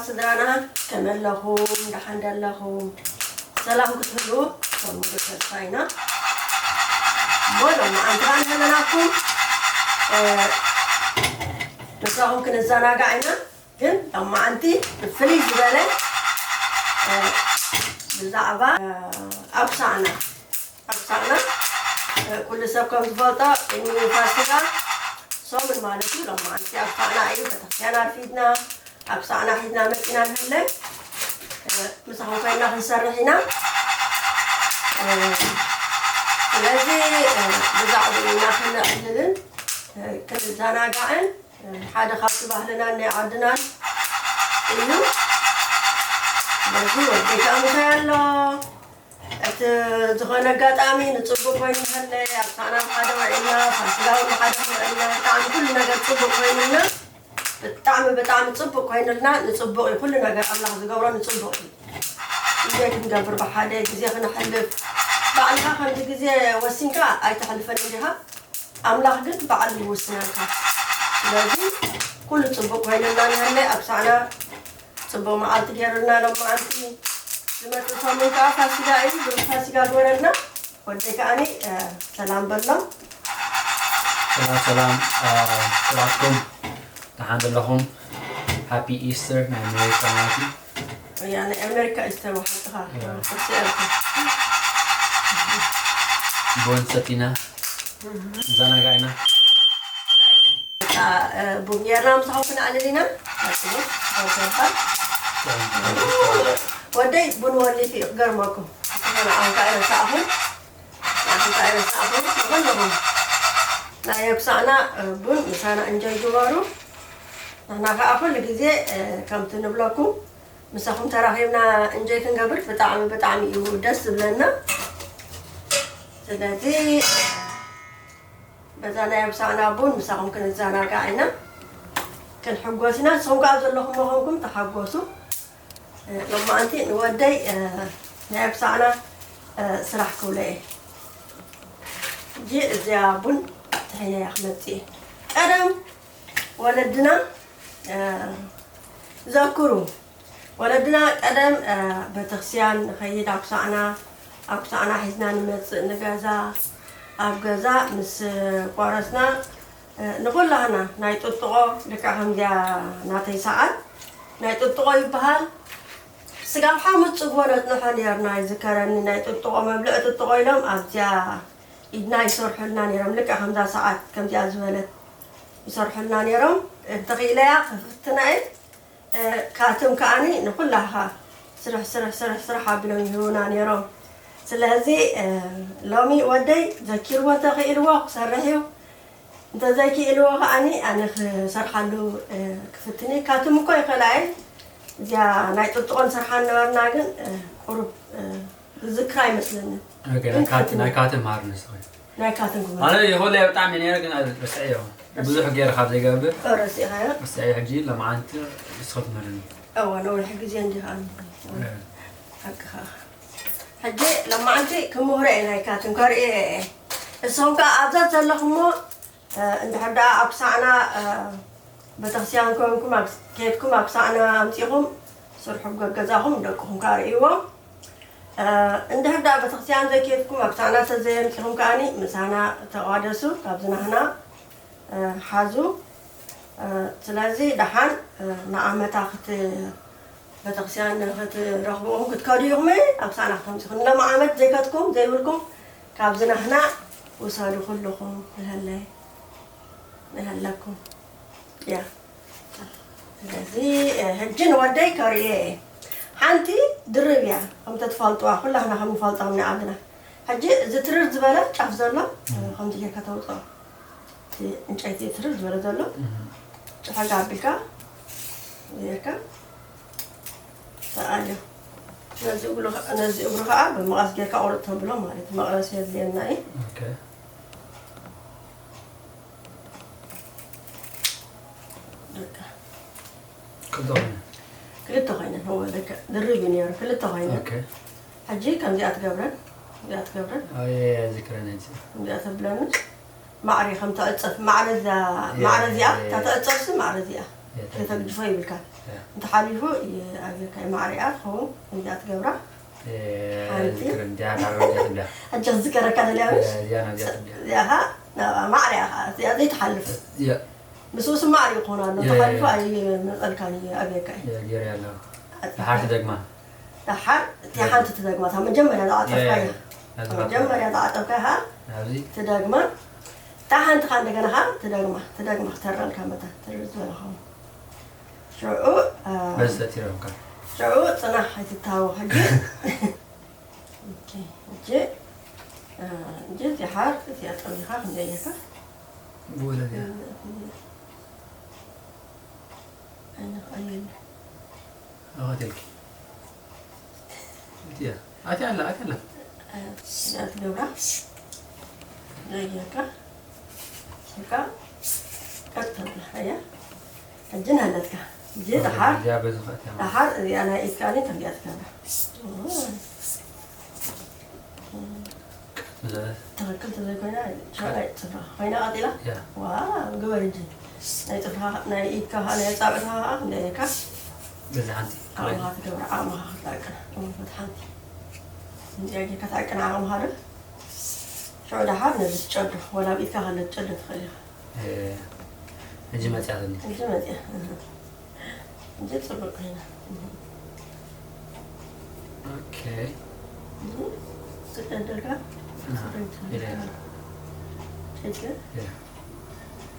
ስድራና ከመይ ኣለኹም? ደሓን ዶ ኣለኹም? ሰላም ክትህልዉ ከም ሙሉእ ተስፋ ኢና። እሞ ሎማዓንቲ ከኣ ንህልናኩም፣ እ፣ ምሳኹም ክንዘናጋዕ ኢና። ግን ሎማዓንቲ ብፍልይ ዝበለ፣ እ፣ ብዛዕባ፣ እ፣ ኣጉሳዕና ኣጉሳዕና፣ እ፣ ኩሉ ሰብ ከም ዝፈልጦ ቅድሚ ፋሲጋ ሰሙን ማለት እዩ። ሎማዓንቲ ኣጉሳዕና እዩ። ቤተክርስትያን ኣርፊድና፣ ኣጉሳዕና ሒዝና መፂና ንህለ፣ እ፣ ምሳኹም ኮይና ክንሰርሕ ኢና። እ፣ ስለዚ፣ እ፣ ብዛዕባኡ ኢና ክነዕልልን፣ እ፣ ክንዘናጋዕን፣ እ፣ ሓደ ካብቲ ባህልናን ናይ ዓድናን እዩ። ስለዚ ወደይ ከኣ እንታይ ኣሎ? እቲ ዝኾነ ኣጋጣሚ ንጽቡቕ ኮይኑ እንተለ፣ ኣጉሳዕና ብሓደ ውዒልና፣ ፋሲካ እውን ብሓደ ውዒልና፣ ብጣዕሚ ኩሉ ነገር ጽቡቕ ኮይኑልና፣ ብጣዕሚ፣ ብጣዕሚ ጽቡቕ ኮይኑልና፣ ንጽቡቕ እዩ። ኩሉ ነገር ኣምላኽ ዝገብሮ ንጽቡቕ እዩ። ግዜ ክንገብር ብሓደ፣ ግዜ ክነሕልፍ፣ ባዕልኻ ከምዚ ግዜ ወሲንካ ኣይተሕልፈን እንዲኻ። ኣምላኽ ግን ባዕሉ ይውስነልካ። ስለዚ ኩሉ ጽቡቕ ኮይኑልና ንህለ፣ ኣጉሳዕና ጽቡቕ መዓልቲ ገይሩልና ሎማዓንቲ። ዝመጽእ ሰሙን ከኣ ፋሲጋ እዩ። ብሩኽ ፋሲጋ ግበረልና። ወደይ ከኣኒ፣ እ፣ ሰላም በሎም። ሰላም ሰላም፣ እ፣ ኩላትኩም ደሓን ዘለኹም? ሃፒ ኢስተር ናይ ኣሜሪካ ማለት እዩ። ያ ናይ ኣሜሪካ ኢስተር ብሓቅኻ ያ። ተስእልካ። ቡን ሰቲና፣ ዘናጋዕና። ቡን ጌርና ምሳኹም ክንኣልል ኢና። ኣጽቡ፣ ኣጽቡ። ወደይ ቡን ወሊፍ እዩ ክገርመኩም። ዝኾነ ኣንኳ ኣይረሳዕኹም። ኣንኳ ኣይረሳዕኹም። ዝኾነኹም ናይ ኣጉሳዕና ቡን ምሳና እንጆይ ግበሩ። ንሕና ከዓ ኩሉ ግዜ ከምቲ ንብለኩም ምሳኹም ተራኺብና እንጆይ ክንገብር ብጣዕሚ ብጣዕሚ እዩ ደስ ዝብለና። ስለዚ በዛ ናይ ኣጉሳዕና ቡን ምሳኹም ክንዘናጋዕ ኢና፣ ክንሕጎስ ኢና። ንስኹም ከዓ ዘለኹም መኾንኩም ተሓጎሱ። ሎማዓንቲ ንወደይ ናይ ኣጉሳዕና ስራሕ ክብሎ እየ። ሕጂ እዚኣ ቡን ጥሒነያ ክመፅእ እየ። ቀደም ወለድና ዘክሩ ወለድና ቀደም ቤተክርስትያን ንኸይድ ኣጉሳዕና ኣጉሳዕና ሒዝና ንመፅእ ንገዛ ኣብ ገዛ ምስ ቆረስና ንኩላህና ናይ ጥጥቆ ልክዕ ከምዚኣ ናተይ ሰዓት ናይ ጥጥቆ ይበሃል ስጋብ ሓሙስ ፅግቦ ነፅንሖ ነርና ይዝከረኒ ናይ ጥጥቆ መብልዒ ጥጥቆ ኢሎም ኣብዚኣ ኢድና ይሰርሑልና ነይሮም ልክዕ ከምዛ ሰዓት ከምዚኣ ዝበለት ይሰርሑልና ነይሮም እንተኽኢለያ ክፍትና እየ ካትም ከዓኒ ንኩላኻ ስርሕ ስርሕ ስርሕ ስርሕ ኣቢሎም ይህቡና ነይሮም። ስለዚ ሎሚ ወደይ ዘኪርዎ እንተኽኢልዎ ክሰርሕ እዩ። እንተዘይክኢልዎ ከዓኒ ኣነ ክሰርሓሉ ክፍትን እየ። ካትም እኮ ይኽእላ እየ። እዚኣ ናይ ጥጥቆ ንሰርሓ ነበርና ግን ቁሩብ ዝዝክራ ኣይመስለንን። ናይ ካትም ሃር ንስኸ ናይ ካትም ግበር ኣነ ይኸለ ብጣዕሚ ነረ ግን ረስዐዮ ብዙሕ ገይረ ካብ ዘይገብር ረሲእኻዮ ረስዐዮ ሕጂ ለማዓንቲ ንስኸ ትምህርኒ እወ ነዊሕ ግዜ እንዲኻ ሓቅኻ ሕጂ ለማዓንቲ ክምህሮ እየ ናይ ካትም ከርእዮ እየ እሶም ከዓ ኣብዛ ዘለኹሞ እንድሕር ደኣ ኣብ ክሳዕና ቤተክርስትያን ኮንኩም ኣብ- ከድኩም ኣብ ክሳዕና ኣምፂኹም ስርሑ ገዛኹም ደቅኹም ከርእይዎም እንድሕር ደኣ ቤተክርስትያን ዘይከድኩም ኣብ ክሳዕና ተዘየምፂኹም ከኣኒ ምሳና ተቋደሱ ካብዚ ናህና ሓዙ ስለዚ ደሓን ንዓመታ ክት ቤተክርስትያን ክትረኽብኦም ክትከዱ ኢኹም ኣብ ክሳዕና ክተምፂኹም ሎም ዓመት ዘይከድኩም ዘይብልኩም ካብዚ ናህና ውሰዱ ኩልኹም ንሀለይ ንሀለኩም እያ ስለዚ ሕጂ ንወደይ ከርእየ እየ ሓንቲ ድርብ እያ ከምተ ትፈልጥዋ ኩላህና ከም ንፈልጦም ንዓድና ሕጂ እዚ ትርር ዝበለ ጫፍ ዘሎ ከምዚ ጌርካ ተውፅኦ እቲ ዕንጨይቲ ትርር ዝበለ ዘሎ ጭሐግ ኣቢልካ ጌርካ ሰኣልዮ ነዚ እግሩ ከዓ ብምቓስ ጌርካ ቁርጥ ተብሎ ማለት መቕረስ የድልየና እዩ ክልተ ኮይነ ክልተ ኮይነ ድርብ እዩ ነሩ ክልተ ኮይነ ሕጂ ከምዚኣ ትገብረን እዚኣ ትገብረን ዝክረን እዚኣ ተብለኒ ማዕሪ ከም ተዕፀፍ ማዕረ እዚኣ ማዕረ እዚኣ እታ ተዕፀፍሲ ማዕረ እዚኣ ከተግድፎ ይብልካ እንተሓሊፉ ይኣብየካ እዩ። ማዕሪኣ ትኸውን እዚኣ ትገብራ። ሓንቲ። ዝክር እንዲያ ታረው እንዲያ ትብላ። ሕጂ ክዝከረካ ደልያ ምሽ? እዚያ ነው እዚያ ትብላ። እዚኣ ኸዓ ናብኣ ማዕሪኣ ኸዓ እዚኣ ዘይትሓልፍ። እዚያ ምስኡ ስማዕ ይኾን ኣሎ የ- ተሓሊፉ ኣይመፀልካን እዩ ኣብየካ እዩ። ገይረ ኣለኹ። ሓንቲ ደግማ ደሓር እቲ ሓንቲ ትደግማ እታ መጀመርያ ዝዓጠፍካያ ነዚ መጀመርያ ዝዓጠፍካያ ኣብዚ ትደግማ እታ ሓንቲ ኸዓ እንደገና ኸዓ ትደግማ ትደግማ ክተረልካ መታ ትርዝ ዝበለኻ ሽዑ አ፣ በዚ ተእቲረምካ ሽዑ ፅናሕ ኣይትታወ ሕጂ ኦኬ፣ ሕጂ አ፣ ሕጂ እዚኣ ሓር እዚኣ ጠሚኻ ክንደየካ ብወለድ እያ ኣይንኽኣየሉ ኣኸትልኪ እቲያ ኣትያ ኣላ ኣትያ ኣላ እዚኣ ትገብራ ዘየካ ስልካ ቀጥታ እያ ሕጂ ናለትካ ሕጂ ደሓር እዚኣ በዚ ከእትያ ደሓር እዚኣ ናይ ኢድካ ኔ ከምዚኣ ትገብራ ዘ- ትኽክል ተዘይኮይና ሻራይ ፅፍራ ኮይና ቀጢላ ያ ዋ ግበር እንጂ ናይ ፅፍራ ናይ ኢድካ ኸዓ ናይ ኣፃብዕትኻ ኸዓ ክንደየካ በዚ ሓንቲ ዓቕምኻ ትገብራ ዓቕምኻ ክትኣቅና እወት ሓንቲ እንዲያ ጌርካ ትኣቅና ዓቕምኻ ዶ ሽዑ ደሓር ነዚ ትጨዶ ወላ ኣብ ኢድካ ከለ ትጨዶ ትኽእል ኢኻ እ፣ ሕጂ መፅያትኒ ሕጂ መፅያ እህ። ሕጂ ፅቡቅ ኮይና እህ። ኦኬ እህ። ስቀደልካ ና፣ ኢለ። ሸገር ያ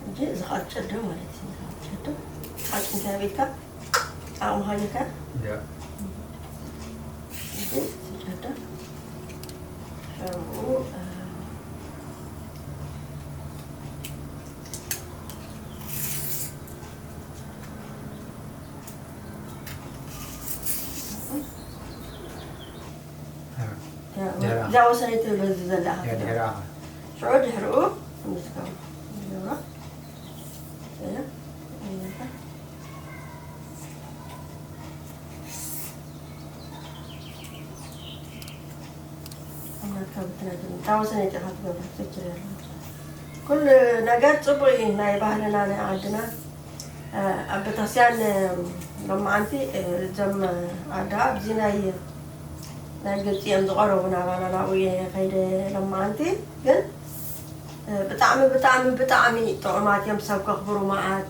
እንጂ እዚ ከዓ ትጨዶ ማለት እዩ። ትጨዶ ዓጭንካ ቤትካ ዓቕምኻ ጌርካ ያ እንጂ ትጨዶ ሽዑ፣ እ፣ እዛ ወሰነይቲ በዚ ዘላ ያ ድሕሪ ኣኻ ሽዑ ድሕርኡ ምዝጋቡ ዝገብሮ እናትካ ብትናትን ታወሰነ ጨኻ ትገብር ትችል ኩሉ ነገር ፅቡቅ እዩ። ናይ ባህልና ናይ ዓድና ኣብ ቤተክርስትያን ሎማዓንቲ እዞም ዓድኻ ኣብዚ ናይ ናይ ግብፂ እዮም ዝቐረቡ ናባና ናብኡ እየ ከይደ ሎማዓንቲ ግን ብጣዕሚ ብጣዕሚ ብጣዕሚ ጥዑማት እዮም። ሰብ ከኽብሩ መዓት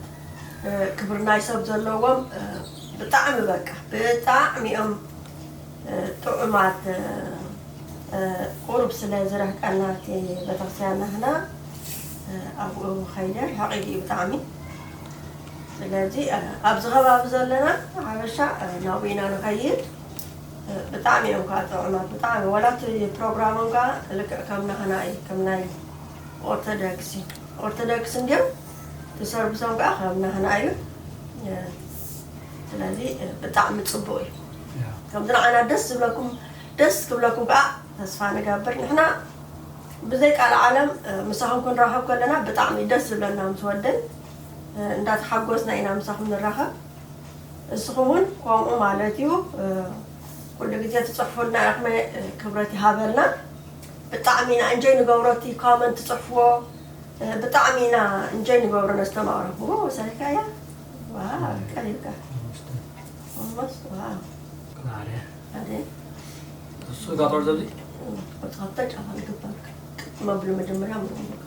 ክብሪ ናይ ሰብ ዘለዎም ብጣዕሚ በቃ ብጣዕሚ እዮም ጥዑማት። ቁሩብ ስለ ዝረህቀና እቲ ቤተክርስትያን ናህና ኣብኡ ከይደ ርሕቕ ኢሉ እዩ ብጣዕሚ። ስለዚ ኣብዚ ከባቢ ዘለና ሓበሻ ናብኡ ኢና ንኸይድ። ብጣዕሚ እዮም ከዓ ጥዑማት ብጣዕሚ ዋላ እቲ ፕሮግራሞም ከዓ ልክዕ ከም ናህና እዩ ከም ናይ ኦርቶዶክስ እዩ። ኦርቶዶክስ እንዲዮም እቲ ሰርቪሶም ከዓ ከም ናህና እዩ። ስለዚ ብጣዕሚ ፅቡቅ እዩ። ከምዚ ንዓና ደስ ዝብለኩም ደስ ክብለኩም ከዓ ተስፋ ንገብር። ንሕና ብዘይ ቃል ዓለም ምሳኹም ክንራኸብ ከለና ብጣዕሚ ደስ ዝብለና ምስ ወደይ እንዳተሓጎስና ኢና ምሳኹም ንራኸብ። እስኹም እውን ከምኡ ማለት እዩ። ኩሉ ግዜ ትፅሕፉልና ኢኹም ክብረት ይሃበልና። ብጣዕሚ ኢና እንጆይ ንገብሮ እቲ ኮመንት ትፅሕፍዎ ብጣዕሚ ኢና እንጆይ ንገብሮ ነስተማቕረኩ ሰሪካ እያ። ዋው ቀሪብካ ኦልሞስት ዋው ማርያ ኣደ እሱ ጋጦር ዘብዚ ቆጥቆጠ ጫፋ ልግባል መብሉ መጀመሪያ ምንበካ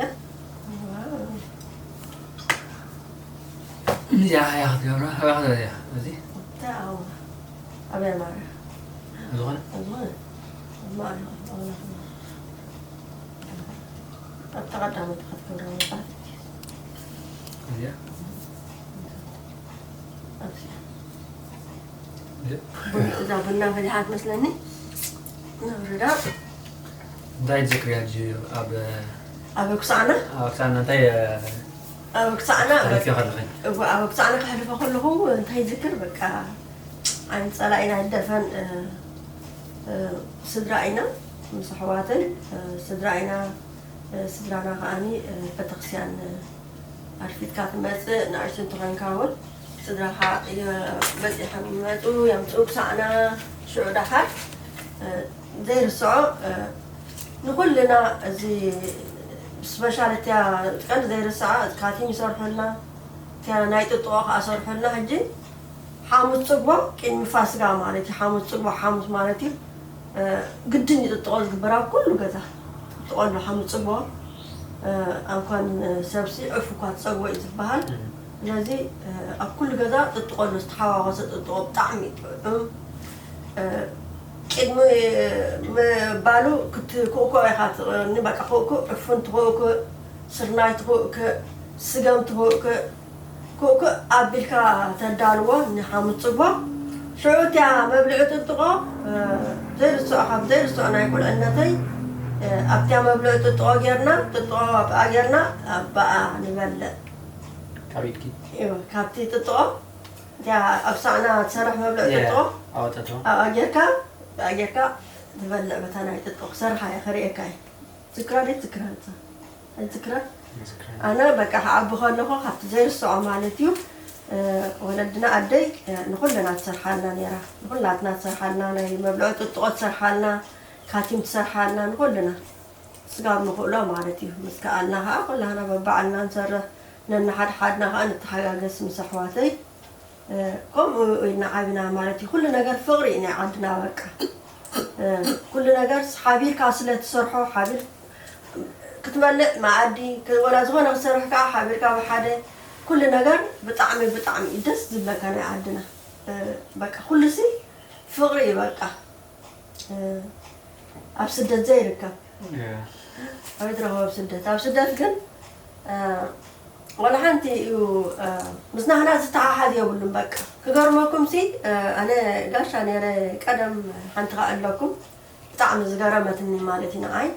ያ እዚኣ እያ ክትገብራ ኣበይ ክትገብራ እያ እዚ ኣበይ ማርያ ዝኾነ ዝኾነ ማርያ ኣብታ ቀዳመይቲ ክትገብራ መጣት እዚኣ ኣብዚኣ እዚኣ እዛ ቡና ፈሊሓት መስለኒ ንብርዳ እንታይ ትዝክርያ ሕጂ ኣብ ኣብ ክሳዕና ኣብ ክሳዕና እንታይ ኣብ ክሳዕና ታሪክ ከለኺ እዋ ኣብ ክሳዕና ከሕልፎ ከለኹ እንታይ ዝክር በቃ ዓይን ፀላኢና ይደፈን ስድራ ኢና ምስ ኣሕዋትን ስድራ ኢና ስድራና ከዓኒ ቤተክርስትያን ኣርፊድካ ትመፅእ ንኣሽቱ እንተኾይንካ እውን ስድራኻ በፂሖም ይመፁ የምፅኡ ክሳዕና ሽዑ ደሓር ዘይርስዖ ንኩልና እዚ ስፔሻል እቲያ ቀንዲ ዘይርስዓ ካቲም ይሰርሑልና፣ እቲያ ናይ ጥጥቆ ከዓ ሰርሑልና። ሕጂ ሓሙስ ፅግቦ ቅድሚ ፋስጋ ማለት እዩ። ሓሙስ ፅግቦ ሓሙስ ማለት እዩ። ግድን እዩ ጥጥቆ ዝግበር ኣብ ኩሉ ገዛ። ጥጥቆ ኣሎ ሓሙስ ፅግቦ። ኣንኳን ሰብሲ ዕፍ እኳ ትፀግቦ እዩ ዝበሃል። ስለዚ ኣብ ኩሉ ገዛ ጥጥቆ ኣሎ፣ ዝተሓዋወሰ ጥጥቆ ብጣዕሚ ጥዑም። ቅድሚ ምባሉ ክትኩእኮ ኢኻ ትቕኒ። በቃ ኩእኩእ፣ ዕፉን ትኩእኩእ፣ ስርናይ ትኩእኩእ፣ ስገም ትኩእኩእ። ኩእኩእ ኣቢልካ ተዳልዎ ንሓሙስ ፅግቦ። ሽዑ እቲያ መብልዒ ጥጥቆ ዘይርስዖ፣ ካብ ዘይርስዖ ናይ ቁልዕነተይ ኣብቲያ መብልዒ ጥጥቆ ጌርና፣ ጥጥቆ ኣብኣ ጌርና ኣብኣ ንበልዕ። ካብ ኢድኪ? ካብቲ ጥጥቆ እቲያ ኣብ ሳዕና ትሰርሕ መብልዒ ጥጥቆ ኣወጠቶ። ኣብኣ ጌርካ፣ ኣብኣ ጌርካ ትበልዕ። በታ ናይ ጥጥቆ ክሰርሓ እየ፣ ከርእየካ እየ። ዝክራ ድዩ ትዝክራ? ኣይትዝክራ? ዝክራ። ኣነ በቃ ክዓቢ ከለኹ ካብቲ ዘይርስዖ ማለት እዩ። ወለድና ኣደይ ንኹልና ትሰርሓልና ነይራ። ንኹላትና ትሰርሓልና ናይ መብልዒ ጥጥቆ ትሰርሓልና፣ ካቲም ትሰርሓልና ንኹልና። ስጋብ ንኽእሎ ማለት እዩ። ምስ ከኣልና ከዓ ኩላህና በባዕልና ንሰርሕ፣ ነንሓድሓድና ከዓ ንተሓጋገዝ ምስ ኣሕዋተይ። ከምኡ ኢና ዓቢና ማለት እዩ። ኩሉ ነገር ፍቕሪ እዩ ናይ ዓድና በቃ። ኩሉ ነገር ሓቢርካ ስለ ትሰርሖ፣ ሓቢር ክትበልዕ መኣዲ፣ ወላ ዝኾነ ክትሰርሕ ከዓ ሓቢርካ ብሓደ፣ ኩሉ ነገር ብጣዕሚ ብጣዕሚ እዩ ደስ ዝብለካ ናይ ዓድና። በቃ ኩሉሲ ፍቕሪ እዩ በቃ። ኣብ ስደት ዘይርከብ። ኣበይ ትረኽቦ ኣብ ስደት? ኣብ ስደት ግን ወላ ሓንቲ እዩ። ምስ ናህና ዝተሓሓዝ የብሉን። በቃ ክገርመኩም ሲ፣ ኣነ ጋሻ ነይረ ቀደም፣ ሓንቲ ከኣ ኣለኩም ብጣዕሚ ዝገረመትኒ ማለት እዩ ንዓይ።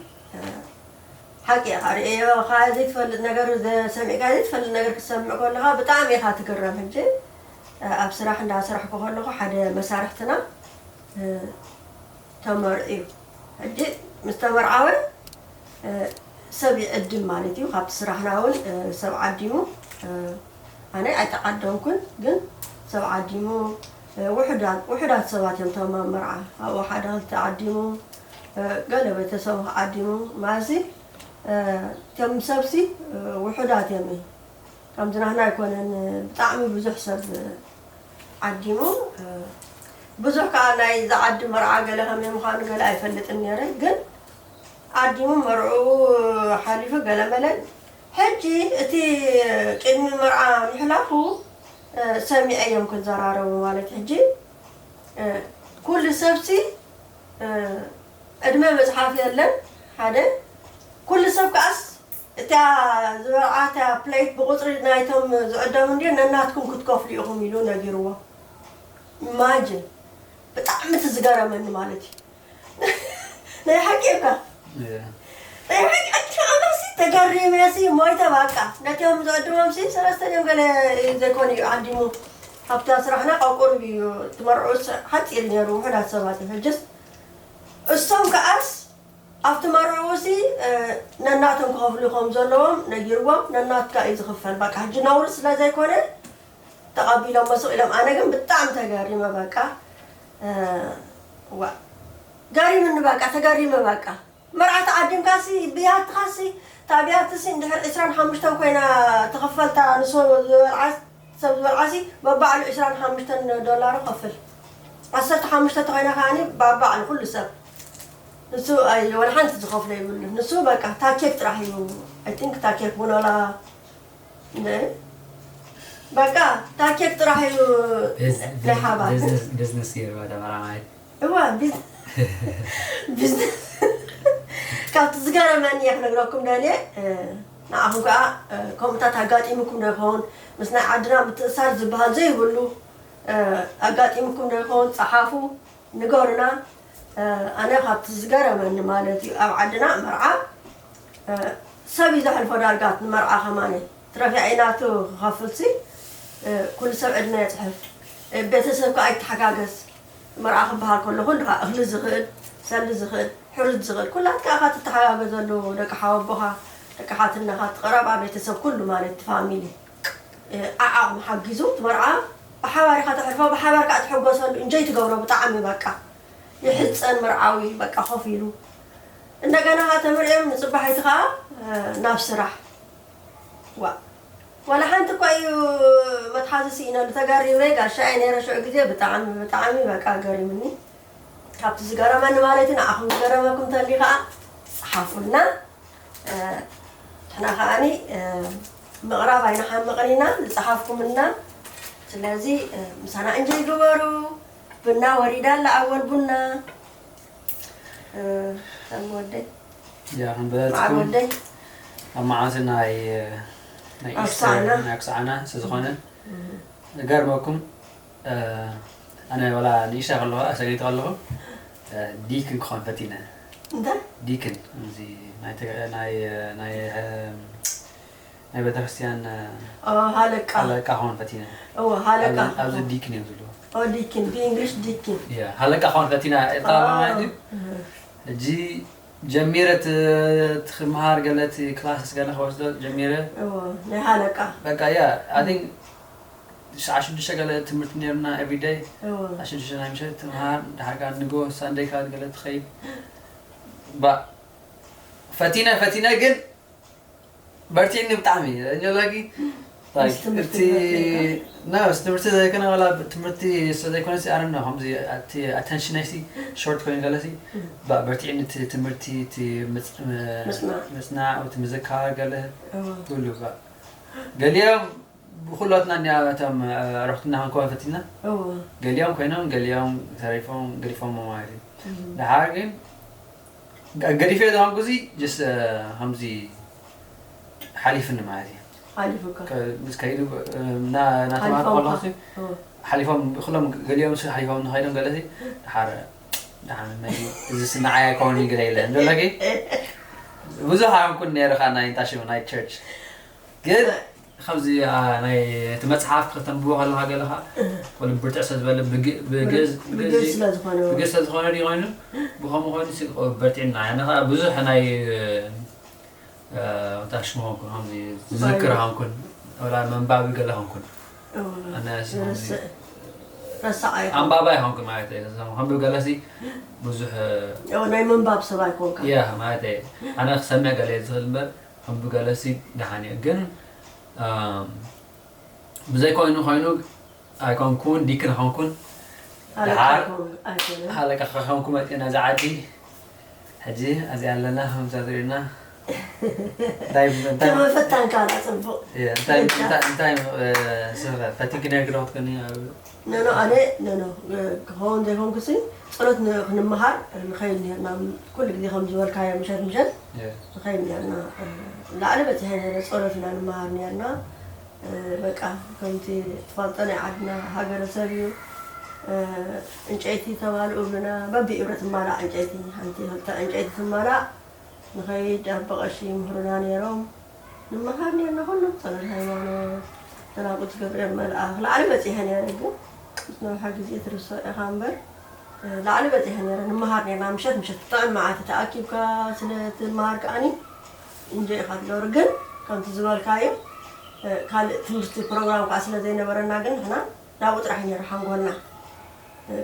ሓቂ ኢኻ ርእዮ፣ ካብ ዘይትፈልጥ ነገር፣ ሰሚዕካ ዘይትፈልጥ ነገር ክትሰምዕ ከለኻ ብጣዕሚ ኢኻ ትግረም። ሕጂ ኣብ ስራሕ እንዳሰራሕኩ ከለኹ ሓደ መሳርሕትና ተመርዕዩ። ሕጂ ምስ ተመርዓወ ሰብ ይዕድም ማለት እዩ። ካብቲ ስራሕና እውን ሰብ ዓዲሙ። ኣነ ኣይተዓደምኩን፣ ግን ሰብ ዓዲሙ። ውሑዳት ውሑዳት ሰባት እዮም ተማም መርዓ። ኣብኡ ሓደ ክልተ ዓዲሙ፣ ገለ ቤተሰቡ ዓዲሙ። ማዚ እቶም ሰብሲ ውሑዳት እዮም። ከምዚ ናህና ኣይኮነን፣ ብጣዕሚ ብዙሕ ሰብ ዓዲሙ። ብዙሕ ከዓ ናይ ዝዓዲ መርዓ ገለ ከመይ ምዃኑ ገለ ኣይፈልጥን ነይረ፣ ግን ዓዲሙ መርዕኡ ሓሊፉ ገለ መለ። ሕጂ እቲ ቅድሚ መርዓ ምሕላፉ ሰሚዐዮም ክዘራረቡ ማለት። ሕጂ ኩሉ ሰብሲ ዕድመ መፅሓፍ የለን ሓደ። ኩሉ ሰብ ከዓስ እታ ዝበልዓ እታ ፕሌት ብቁፅሪ ናይቶም ዝዕደሙ እንድዮ ነናትኩም ክትከፍሉ ኢኹም ኢሉ ነጊርዎም። ኢማጅን ብጣዕሚ እቲ ዝገረመኒ ማለት እዩ። ናይ ሓቂ እካ ናይ ሓቂ ኣንቲ ኣነሲ ተገሪመ ሲ ሞይተ ባቃ። ነቲኦም ዝዕድሞም ሲ ሰለስተ ድዮም ገለ ዘይኮኑ እዩ ዓዲሙ። ኣብታ ስራሕና ካብ ቁሩብ እዩ ትመርዑስ ሓፂር ነይሩ ውሑዳት ሰባት እዩ ሕጅስ እሶም ከዓስ ኣብቲ መርዕኡ ሲ ነናቶም ክኸፍሉ ከም ዘለዎም ነጊርዎም። ነናትካ እዩ ዝኽፈል በቃ። ሕጂ ነውሪ ስለ ዘይኮነ ተቐቢሎም መስቕ ኢሎም። ኣነ ግን ብጣዕሚ ተገሪመ በቃ። ዋ ገሪምኒ በቃ፣ ተገሪመ በቃ። መርዓ ተዓዲምካ ሲ ብያትኻ ሲ እታ ብያቲ ሲ እንድሕር ዕስራን ሓሙሽተን ኮይና ትኽፈል እታ ንሶ ዝበልዓ ሰብ ዝበልዓ ሲ በባዕሉ ዕስራን ሓሙሽተን ዶላር ከፍል። ዓሰርተ ሓሙሽተ ተኾይና ከዓኒ በባዕሉ ኩሉ ሰብ ንሱ ኣይ ወላ ሓንቲ ዝኸፍሎ የብሉ። ንሱ በቃ ታኬት ጥራሕ እዩ። ኣይ ቲንክ ታኬት ቡኖላ እንደ በቃ ታኬት ጥራሕ እዩ ናይ ሓባር። ቢዝነስ ገይርዋ ተመራማሪት። እዋ ቢዝ- ቢዝነስ ካብቲ ዝገረመኒ እየ ክነግረኩም ደልየ። ንዓኹም ከዓ ከምኡታት ኣጋጢሙኩም ዶ ይኸውን? ምስ ናይ ዓድና ምትእሳር ዝበሃል ዘይብሉ ኣጋጢሙኩም ዶ ይኸውን? ፀሓፉ፣ ንገሩና። ኣነ ካብቲ ዝገረመኒ ማለት እዩ ኣብ ዓድና መርዓ ሰብ እዩ ዘሕልፎ ዳርጋት ንመርዓ ከማነ ትረፊ ኣይናቱ ክኸፍልሲ ኩሉ ሰብ ዕድመ የፅሕፍ። ቤተሰብ ከዓ ይተሓጋገዝ። መርዓ ክበሃል ከሎ ኩሉ ከዓ እኽሊ ዝኽእል፣ ሰሊ ዝኽእል፣ ሕሩጭ ዝኽእል ኩላትካ ኢኻ ትተሓጋገዘሉ። ደቂ ሓወቦኻ፣ ደቂ ሓትነኻ፣ እቲ ቀረባ ቤተሰብ ኩሉ ማለት እቲ ፋሚሊ ዓዓቕሚ ሓጊዙ እቲ መርዓ ብሓባር ኢኻ ተሕልፎ፣ ብሓባር ከዓ ትሕጎሰሉ። እንጆይ ትገብሮ ብጣዕሚ በቃ ይሕፀን መርዓዊ በቃ ኮፍ ኢሉ እንደገና ከዓ ተመርዕዮም ንፅባሒቲ ከዓ ናብ ስራሕ። ዋ፣ ዋላ ሓንቲ እኳ እዩ መትሓዚ ስኢነሉ። ተገሪመ። ጋሻ እየ ነይረ ሽዑ ግዜ። ብጣዕሚ ብጣዕሚ በቃ ገሪምኒ። ካብቲ ዝገረመኒ ማለት እዩ። ንዓኹም ዝገረመኩም እንተልዩ ከዓ ጸሓፉልና። ንሕና ከዓኒ ምቕራብ ኣይንሓምቕን ኢና፣ ዝጸሓፍኩምልና። ስለዚ ምሳና እንጆይ ግበሩ። ቡና ወሪዳ ኣላ፣ ኣወል ቡና። ከም ወደይ ያ መዓል ክንበለትኩም ወደይ። ኣብ መዓልቲ ናይ ናይ ኣብ ኢስተር ሰዓና። ናይ ክሰዓና ስለዝኾነ ገርመኩም ኣነ ወላ ንእሽታ ከለኹ ኣሰገይቲ ከለኹ ዲክን ክኾን ፈቲነ። እንታይ? ዲክን እዚ ናይ ተጋ- ናይ ናይ ናይ ቤተክርስትያን ኦ፣ ሃለቃ። ኣለቃ ክኾን ፈቲነ። እዎ፣ ሃለቃ። ኣብዚ ዲክን እዮም ዝብልዎ። ኦ፣ ዲክን ብእንግሊሽ ዲክን። ሃለቃ ክኾን ፈቲና። እታ ማለት እዩ ሕጂ ጀሚረ ትምሃር ገለ እቲ ክላስ ገለ ክወስዶ ጀሚረ። እዎ፣ ናይ ሃለቃ። በቃ ያ ኣይ ቲንክ ሰዓት ሽዱሽተ ገለ ትምህርቲ ነርና ኤቭሪ ደይ። እዎ። ሰዓት ሽዱሽተ ናይ ምሸት ትምሃር፣ ድሓር ከኣ ንጎ ሳንደይ ከኣ ገለ ትኸይድ። ባ ፈቲነ ፈቲነ ግን በርቲዕኒ ብጣዕሚ። እንጆላጊ ምስ ትምህርቲ እቲ ፈቲንካ? ና ምስ ትምህርቲ ዘይኮነ ዋላ ትምህርቲ ስለዘይኮነ ሲ ኣረና ከምዚ እቲ ኣተንሽን ኣይሲ ሾርት ኮይኑ ገለሲ በርቲዕኒ እቲ ትምህርቲ እቲ ምጽ- ምጽናዕ። ምጽናዕ እቲ ምዝካር ገለ እዎ። ኩሉ ባ ገሊኦም ብኩላትና እኒኣ እቶም ኣረክትና ክንከውን ፈቲና እዎ። ገሊኦም ኮይኖም ገሊኦም ተሪፎም ገዲፎም ማለት እዩ። ድሓር ግን ገዲፈ ዝኮንኩ እዚ ጀስት ከምዚ ሓሊፍኒ ማለት እዩ። ሓሊፉካ። ከ- ምስ ከይዱ እ፣ እና- እናተማሃርኩ ሓሊፎምካ። ከለኹ ሲ እዎ። ሓሊፎም ኩሎም ገሊኦም ሲ ሓሊፎም ንኸይዶም ገለ ሲ ድሓር ድሓር መን እዚ ስናዓይ ኣይኮን ገለ ኢለ እንደለኪ ብዙሕ ኣይኮንኩን ነይርካ ናይ እንታይ ሽሙ ናይ ቸርች ግን ከምዚ ኣ፣ ናይ እቲ መፅሓፍ ከተንብቦ ከለካ ገለካ ወላ ብርትዕ ስለ ዝበለ ብግ- ብግእዝ ብግእዝ ስለ ዝኾነ። ብግእዝ ስለ ዝኾነ ድዩ ኮይኑ ብከምኡ ኮይኑ ሲ በርቲዕና ኣነ ከዓ ብዙሕ ናይ እ፣ እንታይ ሽሙ ኾንኩን ከምዚ ዝዝክር ኾንኩን ወላ መንባቢ ገለ ኾንኩን እዎ። ኣነ ዝርስዕ ረሳዕ ኣይኮን። ኣንባባ ይኾንኩ ማለት እዩ እዞም ከንብብ ገለሲ ብዙሕ እዎ፣ ናይ ምንባብ ሰብ ኣይኮንካ። ያ ማለት እዩ ኣነ ክሰምዕ ገለ እየ ዝኽእል እምበር ከንብብ ገለሲ ደሓን እዩ ግን ኣም፣ ብዘይኮይኑ ኮይኑ ኣይኮንኩን ዲክን ኾንኩን ሃለቃ ደሓር ኣይኮን- ኣይኮነን። ሃለቃ ከኾንኩ መፂኡ ነዚ ዓዲ ሕጂ ኣዚኣ ኣለና ከምዛ ትሪእና እንታይ እንታይ ተመፈታንካ ና ፅቡቅ። እንታይ እንታይ እንታይ ስለ ፈቲንኪ ነርኪ ዶ ክትኮኒ ኣብ ኖኖ ኣነ ኖኖ ክኸውን ዘይኮንኩሲ ጸሎት ን- ክንመሃር ንኸይድ ነርና። ኩሉ ግዜ ከም ዝበልካዮ ምሸት ምሸት ንኸይድ ነርና። ላዕሊ በፂሐ ነረ ጸሎት ኢና ንመሃር ነርና። በቃ ከምቲ ትፈልጦ ናይ ዓድና ሃገረሰብ እዩ። ዕንጨይቲ ተማልኡ ብና በቢ እብረ ትማላእ ዕንጨይቲ ሓንቲ ክልተ ዕንጨይቲ ትማላእ ንኸይድ ኣቦ ቀሺ ይምህሩና ነይሮም። ንመሃር ነርና ኩሉ ጸሎት ሃይማኖት ተናቁት ገብርኤል መልኣኽ ላዕሊ በጺሐ ነይረ ግን ምስ ነውሓ ግዜ ትርሶ ኢኻ እምበር ላዕሊ በጺሐ ነይረ። ንመሃር ነርና ምሸት ምሸት ጥዕም መዓልቲ ተኣኪብካ ስለ ትመሃር ከኣኒ እንጆ ኢኻ ትገብር ግን ከምቲ ዝበልካዮ ካልእ ትምህርቲ ፕሮግራም ከዓ ስለ ዘይነበረና ግን ንሕና ናብኡ ጥራሕ ነይሩ ሓንጎልና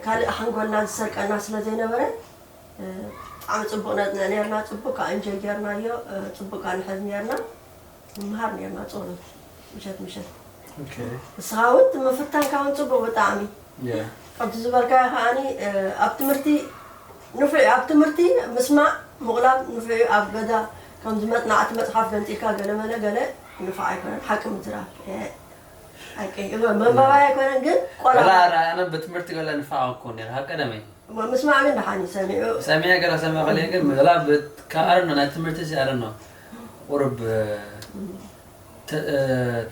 ካልእ ሓንጎልና ዝሰርቀና ስለ ዘይነበረ ብጣዕሚ ፅቡቅ ነፅንዕ ነርና ፅቡቅ ከዓ እንጆይ ገርናዮ ፅቡቅ ከዓ ንሕዝ ነርና ንምሃር ነርና ፀሎት ምሸት ምሸት ንስኻ እውን ምፍታንካ እውን ፅቡቅ ብጣዕሚ ከምቲ ዝበልካዮ ከዓኒ ኣብ ትምህርቲ ንፉዕ ኣብ ትምህርቲ ምስማዕ ምቕላብ ንፉዕ ኣብ ገዛ ከምዚ መፅናዕቲ መፅሓፍ ገንፂልካ ገለመለ ገለ ንፉዕ ኣይኮነን ሓቂ ምዝራብ ሓቂ መንባባይ ኣይኮነን ግን ቆላ ኣነ ብትምህርቲ ገለ ንፋዕ ኮን ካብ ቀደመይ ምስማዕ ግን ደሓን እዩ ሰሚዑ ሰሚዐ ገለ ሰሚዐ ከለ ግን ምላ ኣረኖ ናይ ትምህርቲ ሲ ኣረኖ ቁርብ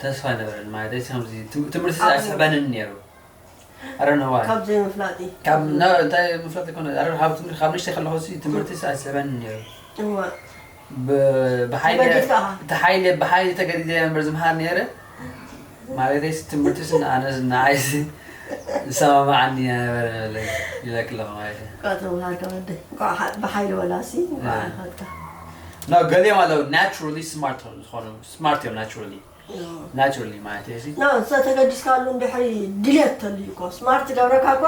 ተስፋ ነበረን ማለት ከምዚ ትምህርቲ ኣይስሕበንን ነይሩ ኣረኖ ዋይ ካብ ዘይምፍላጥ እዩ ካብ እንታይ ምፍላጥ ይኮነ ካብ ትምህርቲ ካብ ንሽተይ ከለኹ ትምህርቲ ኣይስሕበንን ነይሩ ብሓይሊ ብሓይሊ ተገዲደ እምበር ዝምሃር ነይረ ማለተይ ትምህርቲ ንዓይሲ ዝሰማማዓኒ ነበረ ኢለክ ኣለኹ ማለት እዩ ተምሃር ከወደ ብሓይሊ ወላሲ ና ገሊኦም ኣለዉ ናቹራሊ ስማርት ዝኾኑ ስማርት እዮም ናቹራሊ ናቹራሊ ማለት እዩ ና እዛ ተገዲስካሉ እንድሕሪ ድሌት ተልዩ እኮ ስማርት ገብረካ እኮ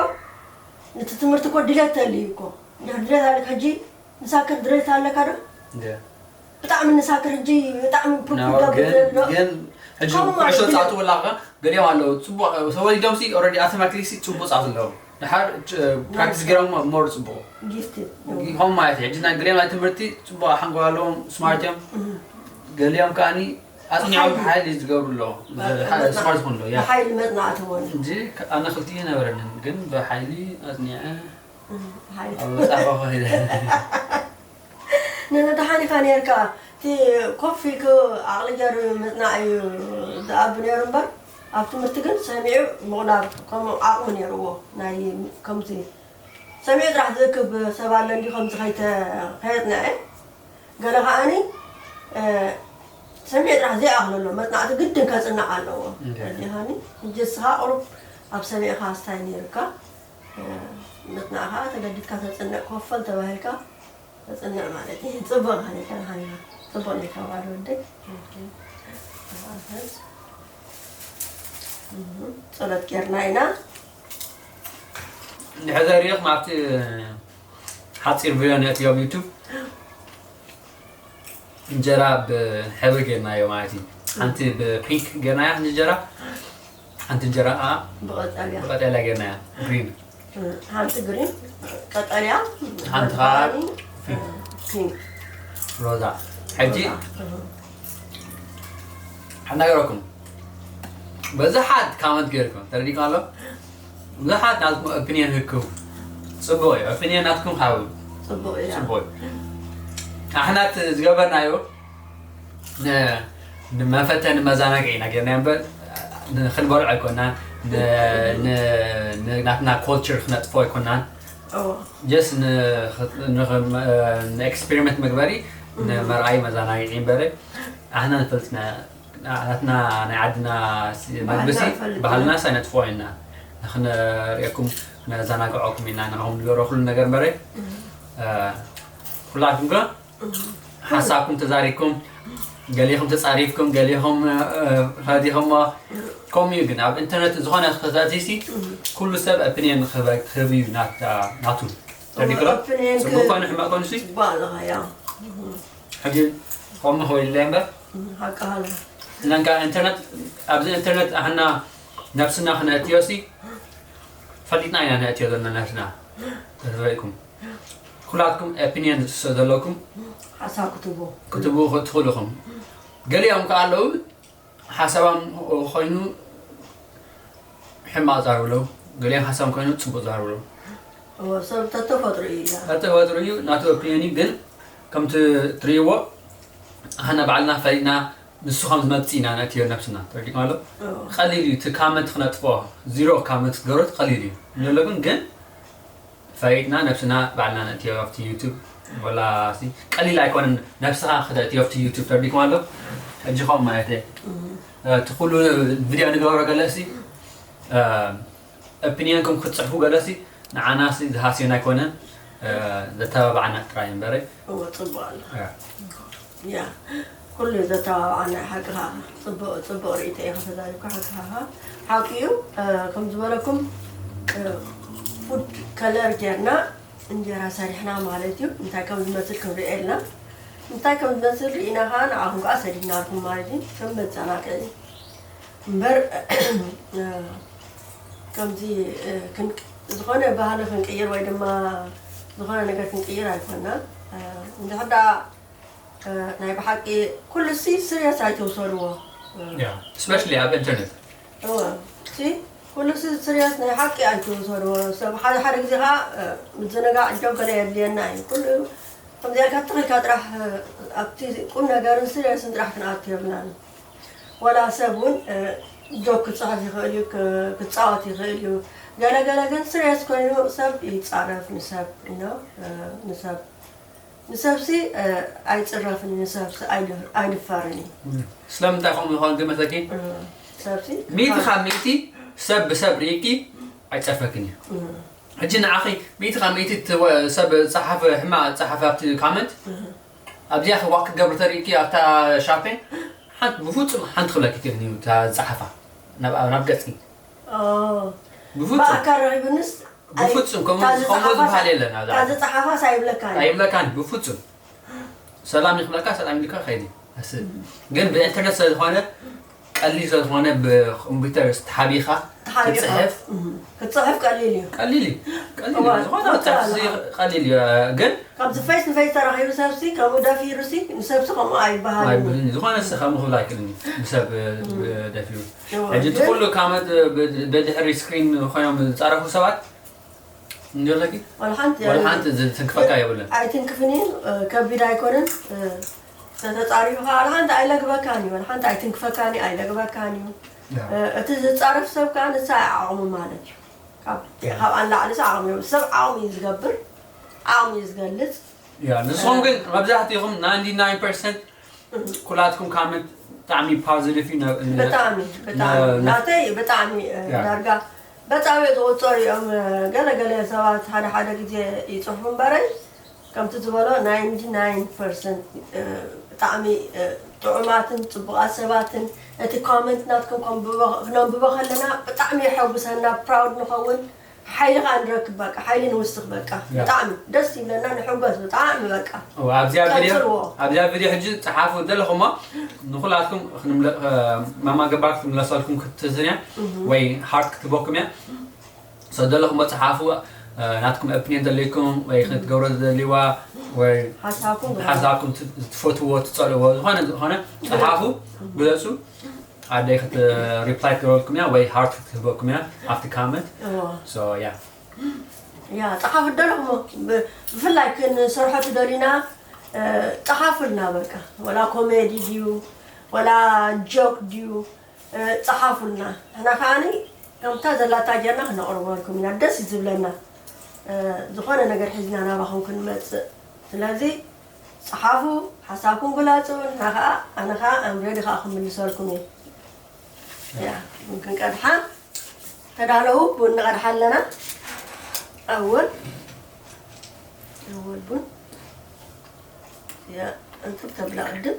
ነቲ ትምህርቲ እኮ ድሌት ተልዩ እኮ እንድሕሪ ድሌት ኣለካ ሕጂ ንሳክር ድሌት ኣለካ ዶ ብጣዕሚ ንሳክር ሕጂ ብጣዕሚ ፕሩፍ ነው ክገብር ግን ዘሎ ግን ሕጂ ከምኡ ኩዕሾ ማለት ፃቱ ወላኸ ገሊኦም ኣለዉ ፅቡቅ ተወሊዶም ሲ ኦልሬዲ ኣውቶማቲክሊ ሲ ፅቡቅ ፃቱ ኣለዉ ድሓር ፕራክቲስ ገይሮም ሞር ፅቡቅ ጊፍት ይኾን ማለት እዩ ሕጂ ናይ ገሊኦም ናይ ትምህርቲ ፅቡቅ ሓንጎል ኣለዎም ስማርት እዮም ገሊኦም ከዓኒ ኣፅኒዖም ሓይሊ ዝገብሩ ኣለዉ ስማርት ዝኾኑ ኣለዉ ያ ብሓይሊ መፅናዕቲ ኾነ እንጂ ኣነ ክልቲኡ ነበረንን ግን ብሓይሊ ኣፅኒዐ ሓይሊ ኣብ መፅሓፍ ከይደ ነተደሓኒኻ ነርካ እቲ ኮፍ ኢልክ ኣቕሊ ገይሩ ምፅናዕ እዩ ዝኣቢ ነይሩ እምበር ኣብ ትምህርቲ ግን ሰሚዑ ምቕዳር ከምኡ ዓቕሚ ነይርዎ ናይ ከምዚ ሰሚዑ ጥራሕ ዝእክብ ሰብ ኣሎ እንዲ ከምዚ ከይተ- ከየፅንዐ ገለ ከዓኒ እ፣ ሰሚዑ ጥራሕ ዘይኣኽሎ ኣሎ መፅናዕቲ ግድን ከፅንዕ ኣለዎ Okay. ተረዲኻኒ ሕጂ እስኻ ቁሩብ ኣብ ሰሚዕኻ ስታይ ነይርካ እ፣ ምፅናዕኻ ተገዲድካ ተፅንዕ ኮፈል ተባሂልካ ተፅንዕ ማለት እዩ ፅቡቕ ሃኒካ ሃኒካ ፅቡቕ ነይካ ባዶ ወደይ ኦኬ። ተባረክ። እህ፣ ጸሎት ጌርና ኢና እንድሕር ሪኢኹም ኣብቲ ሓፂር ቪድዮ ነቲ ኣብ ዩቱብ እንጀራ ብሕብሪ ጌርናዮ ማለት እዩ ሓንቲ ብፒንክ ጌርናያ እንጀራ ሓንቲ እንጀራ ከዓ ብቐጠልያ ብቀጠልያ ጌርናያ ግሪን ሓንቲ ግሪን ቀጠልያ ሓንቲ ከዓ ፒንክ ሮዛ ሕጂ ሓናገረኩም ብዙሓት ካመንት ገይርኩም ተረዲኩም ኣሎ ብዙሓት ናትኩም ኦፒኒየን ህክቡ ፅቡቅ እዩ ኦፒኒየን ናትኩም ሃቡ ጽቡቕ እዩ ፅቡቅ እዩ ኣሕናት ዝገበርናዮ ን- ንመፈተኒ መዛናግዒ ኢና ጌርና እምበር ንክንበልዖ ኣይኮናን ን- ን- ን- ናትና ኮልቸር ክነጥፎ ኣይኮናን እዎ ጀስት ንኤክስፔሪመንት መግበሪ ንመርኣይ መዛናግዒ እምበረ ኣሕና ንፈልጥና ናትና ናይ ዓድና መግብሲ ባህልና ንፈልጥ ባህልና ሳይነጥፎ ኢና ንክንሪአኩም ነዘናግዐኩም ኢና ንኹም ንገሮ ኩሉ ነገር እምበረ ኩላትኩም ከ ሓሳብኩም ተዛሪብኩም ገሊኹም ተፃሪፍኩም ገሊኹም ፈቲኹሞ ከምኡ እዩ ግን ኣብ ኢንተርነት ዝኾነ ክተቲሲ ኩሉ ሰብ ኦፒኒየን ክህብ እዩ ናቱ ተዲክሎ ኦፒኒየን ፅቡቅ ኮነ ሕማቅ ኮኑ ሲ ጽቡቅ ኣለኻ ያ ሕጂ ከምኡ ክብል ኢለ እምበር ሓቂ ሃለ እናንካ ኢንተርነት ኣብዚ ኢንተርነት ኣህና ነብስና ክነእትዮ ሲ ፈሊጥና ኢና ነእትዮ ዘለና ነብስና ተፈለጥኩም ኩላትኩም ኦፒኒየን ዘለኩም ሓሳብ ክትቦ ክትብኡ ትኽእሉ ኢኹም ገሊኦም ከዓ ኣለዉ ሓሳባም ኮይኑ ሕማቕ ዛርብለው ገሊኦም ሓሳቦም ኮይኑ ፅቡቅ ዛርብለው እዎ ሰብ ተተፈጥሮ እዩ ኢላ ተፈጥሩ እዩ ናቱ ኦፒኒየን እዩ ግን ከምቲ ትርእይዎ ኣነ ባዕልና ፈሊጥና ንሱ ከም ዝመፅእ ኢና ነእትዮ ነብስና ተረዲእኩም ኣሎ ቀሊል እዩ እቲ ካመንት ክነጥፎ ዚሮ ካመንት ክትገብሮ ቀሊል እዩ እንሎ ግን ግን ፈሊጥና ነብስና ባዕልና ነእትዮ ኣብቲ ዩቱብ ወላ ቀሊል ኣይኮነን ነብስኻ ክተእትዮ ኣብቲ ዩቱብ ተረዲእኩም ኣሎ ሕጂ ከምኡ ማለት እየ እቲ ኩሉ ቪድዮ ንገብሮ ገለሲ ኦፒኒየንኩም ክትፅሕፉ ገለሲ ንዓናሲ ዝሃስዮና ኣይኮነን ዘተባባዓና ጥራይ እምበረ እዎ ጽቡቅ ኣሎ ያ ኩሉ ዘተባባዓና ሓቅኻ ጽቡቅ ጽቡቅ ርእይቶ ኢኻ ተዛሪብካ ሓቅኻ ሓቂ እዩ ከም ዝበለኩም ፉድ ከለር ጌርና እንጀራ ሰሪሕና ማለት እዩ እንታይ ከም ዝመስል ክንሪኦ የልና እንታይ ከም ዝመስል ርኢና ከዓ ንዓኹም ከዓ ሰዲድናልኩም ማለት እዩ ከም መዘናግዒ እምበር ከምዚ ዝኾነ ባህሊ ክንቅይር ወይ ድማ ዝኾነ ነገር ክንቅይር ኣይኮና እንድሕር ደኣ ናይ ብሓቂ ኩሉ ሲ ስርየስ ኣይትውሰድዎ ስፔሻሊ ኣብ ኢንተርነት ሲ ኩሉ ሲ ስርየስ ናይ ሓቂ ኣይትውሰድዎ ሰብ ሓደ ሓደ ግዜ ከዓ ምዝንጋዕ ጆ ገለ የድልየና እዩ ኩሉ ከምዚኣልካ ትኽልካ ጥራሕ ኣብቲ ቁም ነገርን ስርየስን ጥራሕ ክንኣቱ የብልናን ዋላ ሰብ እውን ጆክ ክፅሕፍ ይኽእል እዩ ክፃወት ይኽእል እዩ ገለገለ ግን ስርየስ ኮይኑ ሰብ ይፃረፍ ንሰብ ንሰብ ንሰብሲ ኣይፅረፍን ንሰብሲ ኣይድፈርን እዩ ስለምንታይ ከምኡ ዝኾን ዝመሰኪ ሰብሲ ሚእቲ ካብ ሚእቲ ሰብ ብሰብ ርኢኪ ኣይፀርፈክን እዩ ሕጂ ንዓኺ ሚእቲ ካብ ሚእቲ ሰብ ዝፀሓፈ ሕማቕ ዝፀሓፈ ኣብቲ ካመንት ኣብዚኣ ክዋክ ገብር ተርእኪ ኣብታ ሻፔን ሓንቲ ብፍፁም ሓንቲ ክብለኪ ክእልን እዩ እታ ዝፀሓፋ ናብ ገፂ ብፍፁም ብኣካል ረኺብንስ ብፍፁም ከምኡ ዝበሃል የለን ኣብዛ ዝፀሓፋስ ኣይብለካ ኣይብለካን ብፍፁም ሰላም ይኽብለካ፣ ሰላም ኢልካ ከይዲ። ኣስ-፣ ግን ብኢንተርነት ስለ ዝኾነ፣ ቀሊል ስለ ዝኾነ፣ ብኮምፒውተር ተሓቢኻ ተሓቢኻ። ክትጽሕፍ እም፣ ክትጽሕፍ ቀሊል እዩ። ቀሊል እዩ። ቀሊል እዩ። እዋ፣ ዝኾነ እዋ፣ ጠፍሲ እዋ። ቀሊል እዩ። ግን ካብዚ ፌስ ንፌስ ተራኺቡ ሰብሲ ከምኡ ደፊሩሲ ንሰብሲ ከምኡ ኣይበሃልን እዩ። ኣይብልን እዩ። ዝኾነ ንስኻ ምኽብል ኣይክእልን እዩ። ብሰብ፣ እ፣ እም። ደፊሩ። እዋ፣ ሕጂ እቲ ግን ኩሉ ካመት ብ-፣ ብድሕሪ ስክሪን ኮይኖም ዝጻረፉ ሰባት እንዲለኪ? ወላ ሓንቲ ወላ ሓንቲ ዝትንክፈካ የብለን። ኣይትንክፍን እዩ፣ እ፣ ከቢድ ኣይኮነን። እ፣ ተተጻሪፉ ከኣ ወላ ሓንቲ ኣይለግበካን እዩ፣ ወላ ሓንቲ ኣይትንክፈካን እዩ፣ ኣይለግበካን እዩ። ያ። እ፣ እቲ ዝጻረፍ ሰብ ከኣ ንሳ እያ ዓቕሙ ማለት እዩ። ካብ፣ ያ። ካብኣ ንላዕሊ ሰብ ዓቕሙ የብሉ። ሰብ ዓቕሙ እዩ ዝገብር፣ ዓቕሙ እዩ ዝገልጽ። ያ፣ ንስኹም እ፣ ግን መብዛሕትኹም ናይንቲ ናይን ፐርሰንት ኩላትኩም ካመንት ብጣዕሚ ፖዚቲቭ እዩ። ነ-፣ ነ-፣ ብጣዕሚ፣ ብጣዕሚ። ነ-፣ ናተይ ብጣዕሚ፣ እ፣ ያ። ዳርጋ በጻብዕ ዝቑጸሩ እዮም። እ፣ ገለ ገለ ሰባት ሓደ ሓደ ግዜ ይጽሕፉ እምበረይ፣ ከምቲ ዝበሎ ናይንቲ ናይን ፐርሰንት፣ እ፣ ብጣዕሚ፣ እ፣ ጥዑማትን ጽቡቓት ሰባትን፣ እቲ ኮመንት ናትኩም ከንብቦ-፣ ክነንብቦ ከለና ብጣዕሚ የሐጉሰና፣ ፕራውድ ንኸውን። ሓይሊ ኸኣ ንረክብ በቃ፣ ሓይሊ ንውስኽ በቃ። ያ። ብጣዕሚ ደስ ይብለና፣ ንሕጎስ ብጣዕሚ በቃ። እወ፣ ኣብዚኣ ቪድዮ፣ ቀጽልዎ። ኣብዚኣ ቪድዮ ሕጂ ጸሓፉ ዘለኹሞ ንኹላትኩም ክንምለ-፣ እ፣ ማማ ገባር ክትምለሰልኩም ክትትዝን እያ እህ። ወይ ሃርት ክትህበኩም እያ። So ዘለኹሞ ጸሓፉ፣ እ፣ ናትኩም ኦፒንየን ዘለኩም ወይ ክትገብሮ ዝደልይዋ ወይ ሓሳብኩም ግለጹ። ሓሳብኩም ት-፣ ትፈትዎ፣ ትጸልእዎ፣ ዝኾነ፣ ዝኾነ ጸሓፉ፣ ግለጹ። ኣደይ ክት-፣ ሪፕላይ ክትገብረልኩም እያ ወይ ሃርት ክትህበኩም እያ ኣብቲ ካመንት። እዎ። So፣ ያ። ያ፣ ጸሓፉ ደለኹሞ። ብ-፣ ብፍላይ ክንሰርሖ ትደልዩና፣ እ፣ ጸሓፉልና በቃ። ወላ ኮሜዲ ድዩ፣ ወላ ጆክ ድዩ፣ እ፣ ጸሓፉልና። ንሕና ከኣኒ ከምታ ዘላታ ጌርና ክነቕርበልኩም ኢና። ደስ እዩ ዝብለና። እ፣ ዝኾነ ነገር ሒዝና ናባኹም ክንመጽእ። ስለዚ ጸሓፉ፣ ሓሳብኩም ግለጹ። ንሕና ከኣ፣ ኣነ ከኣ ኣም ሬዲ ከኣ ክምልሰልኩም እየ። ያ፣ ቡን ክንቀድሓ ተዳለዉ፣ ቡን ንቐድሓ ኣለና። ኣወል፣ ኣወል ቡን። ያ፣ እንትን ተብላ ቅድም።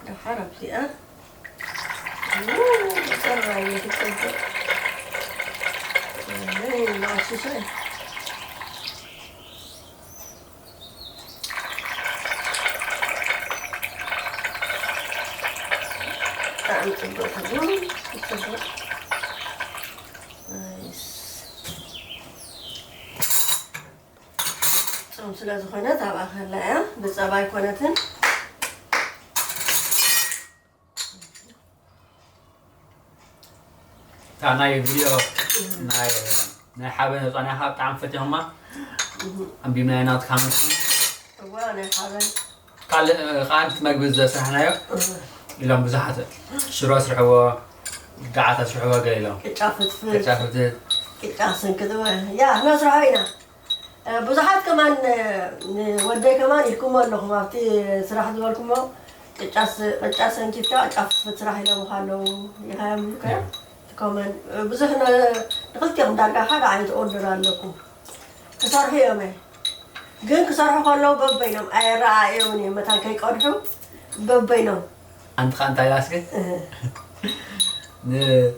ደሓር ኣብዚኣ። ው፣ ጸራይ ክትጸብቕ። እይ፣ ማሽሻይ። ብጣዕሚ ጽቡቕ ትብሉ፣ ጽቡቕ። ናይስ። ጾም ስለ ዝኾነት ኣብኣ ከላ እያ፣ ብጸባ ኣይኮነትን። እታ ናይ ቪድዮ ናይ፣ ናይ ሓበን ጻናኻ ብጣዕሚ ፈቲኹማ። ኣንቢብናዮ ናትካ መልሲ። እዋ፣ ናይ ሓበን። ካልእ፣ እ፣ ካልእ መግቢ ዘስራሕናዮ እህ። ኢሎም ብዙሓት ሽሮ ስርሕዎ፣ ገዓት ኣስርሕዎ ገለ ኢሎም። ቅጫ ፍትፍት። ቅጫ ፍትፍት። ቅጫ ስንክት፣ እወ። ያ፣ ነስርሖ ኢና። እ፣ ብዙሓት ከማን፣ እ፣ ንወደይ ከማን ኢልኩሞ ኣለኹም፣ ኣብቲ ስራሕ ዝበልኩሞ ቅጫ ስ-፣ ቅጫ ሰንኪትካ ቅጫ ፍትፍት ስራሕ ኢሎምኻ ኣለዉ። ይሃዮም ከ? ያ። እቲ ኮመን፣ እ፣ ብዙሕ ነ-፣ ንኽልቲኦም ዳርጋ ሓደ ዓይነት ኦርደር ኣለኩም። ክሰርሑ እዮም፣ እ። ግን ክሰርሑ ከለዉ በበይኖም ኣየረኣእዮምን እዮም፣ መታን ከይቀድሑ በበይኖም። ኣንቲ ኸኣ እንታይ ኢላስከ? እ። ን-፣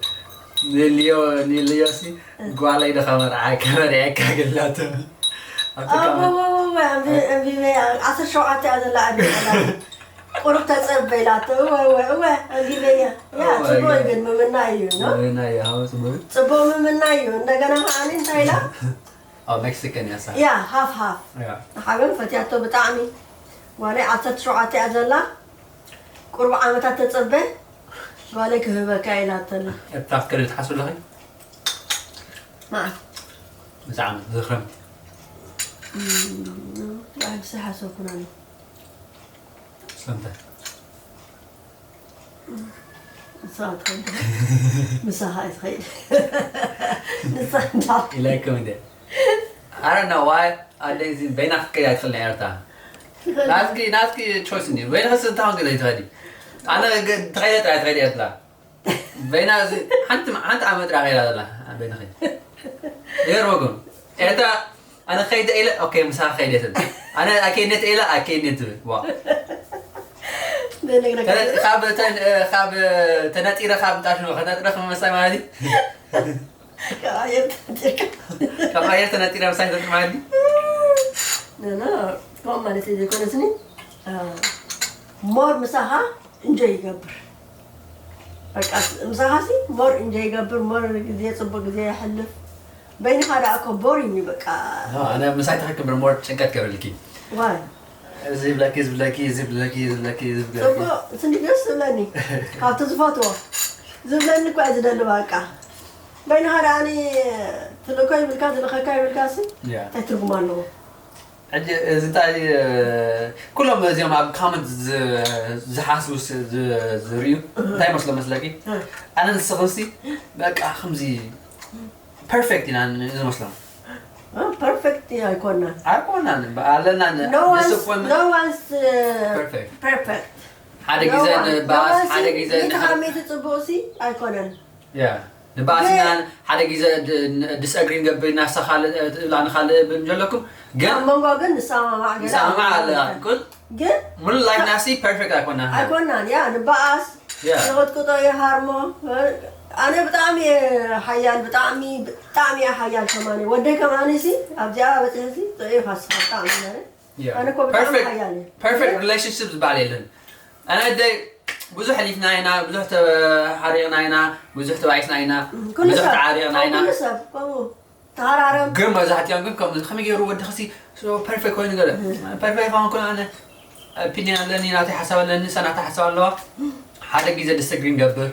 ንልዮ፣ ንልዮሲ፣ እ። ጓለይ ዶ ከመርዓ-፣ ከመርዓካ ገላቶ። ኣብቲ ኣቦ፣ ካመ-፣ ኣቦ፣ ኣቦ፣ ኣንቢ-፣ ኣንቢበያ፣ ዓሰርተ ሸውዓተ እያ ዘላ፣ ኣንቢበያ። ቁሩብ ተጸበ ኢላቶ። እወ፣ እወ፣ እወ፣ ኣንቢበያ። ያ፣ እወ፣ ጽቡቕ እወ። ግን ምምናይ እዩ፣ ኖ? ምምናይ እዩ፣ ኣዎ፣ ጽቡቕ። ጽቡቕ ምምናይ እዩ። እንደገና ከዓኒ እንታይ ኢላ? ኣብ ሜክሲኮን እያ እሳ። ያ፣ ሃፍ ሃፍ። ያ። ንሓበን ፈትያቶ ብጣዕሚ። ጓለይ ዓሰርተ ሸውዓተ እያ ዘላ። ቁሩብ ዓመታት ተጸበ፣ ጓለይ ክህበካ ኢላተላ። ኤርትራ ክትከዲ ትሓስቢ ኣለኺ? መዓስ? እዚ ዓመት፣ ዝኽረም። እም፣ ኣይ፣ ብስ ሓሰብኩን ኣሎ። ስለምንታይ? ንሳ ትኸይድ። ምሳኻ እያ ትኸይድ። ንሳ እንዳ ኢላይኩም እንደ። I don't know why ኣደይ እዚ በይና ክትከይድ ኣይትኽእልን እያ ኤርትራ። ናትኪ፣ ናትኪ ቾይስ እንድዩ። በይንኺ ስንታ ኾንኪ ዘይትኸዲ? ኣነ ገ-፣ ተኸይደ ጥራይ ትኸይድ ኤርትራ። በይና እዚ ሓንቲ፣ ሓንቲ ዓመት ጥራይ ከይዳ ዘላ በይንኺ። ይገርመኩም። ኤርትራ ኣነ ከይደ ኢለ፣ ኦኬ፣ ምሳኻ ከይደ ትብል። ኣነ ኣይከይድን ኢለ፣ ኣይከይድን ትብል። ዋ። ዘይነግረካ ተነ-፣ ካብ ተን-፣ ካብ ተነጢረ ካብ ምጣድ ነው፣ ከነጥረ ከም መሳይ ማለት እዩ። ካብ ኣየር ተነጢርካ። ካብ ኣየር ተነጢረ ምሳይ ትብል ማለት እዩ። ኖ፣ ኖ፣ ከምኡ ማለት እዩ ዘይኮነስኒ። more ምሳኻ enjoy ይገብር። በቃ ምሳኻ ሲ more enjoy ይገብር፣ more ግዜ፣ ጽቡቅ ግዜ የሕልፍ። በይንኻ ደኣ እኮ boring እዩ በቃ። ኣነ ምሳይ ተኸክብር more ጭንቀት ገብርልኪ። ዋይ እዚ ብለኪ፣ እዚ ብለኪ፣ እዚ ብለኪ፣ እዚ ብለኪ፣ እዚ ብለኪ። ጽቡቅ ስንዲ ደስ ዝብለኒ ካብቲ ዝፈትዎ ዝብለኒ እኮ እየ ዝደሊ በቃ። በይንኻ ደኣ ትልእኮ ይብልካ፣ ዝልእኸካ ይብልካ ሲ ያ። እንታይ ትርጉም ኣለዎ? ሕጂ እዚ እንታይ ኩሎም እዚኦም ኣብ comment ዝሓስቡ ዝርእዩ እንታይ መስሎ መስለኪ? ኣነ ንስኽንሲ በቃ ከምዚ perfect ኢና ዝመስሎም። perfect ኣይኮናን። ኣይኮናን ኣለና no one's perfect። ሓደ ግዜ ንባስ ሓደ ግዜ ተኻሚ ትጽቡቕ ሲ ኣይኮነን። ንባእስና ሓደ ግዜ disagree ንገብር ኢና ሳኻልእ ትብላ ንኻልእ ብንጀለኩም ግን ኣብ መንጎ ግን ንሰማማዕ ገለ ንሰማማዕ ኣለና። ግን ሙሉ life ናሲ perfect ኣይኮና ኣይኮናን። ያ ንባኣስ ንቕጥቅጦ ይሃርሞ። ኣነ ብጣዕሚ ሓያል ብጣዕሚ ብጣዕሚ ሓያል ከማኒ ወደይ ከማኒ ሲ ኣብዚኣ በፅሕሲ ጥዑይ ፋስካ ብጣዕሚ ማለት ኣነ እኮ ብጣዕሚ ሓያል እየ። perfect relationship ዝበሃል የለን። ኣነ ደይ ብዙሕ ሕሊፍና ኢና፣ ብዙሕ ተሓሪቕና ኢና፣ ብዙሕ ተባኢስና ኢና፣ ብዙሕ ተዓሪቕና ኢና። ተሃራረም ግን መብዛሕትኦም ግን ከም ከመይ ገይሩ ወዲ ክሲ perfect ኮይኑ ገለ perfect ፋን ኮነ ኣነ opinion ኣለኒ፣ ናተይ ሓሳብ ኣለኒ፣ እሳ ናታ ሓሳብ ኣለዋ። ሓደ ግዜ disagree ንገብር፣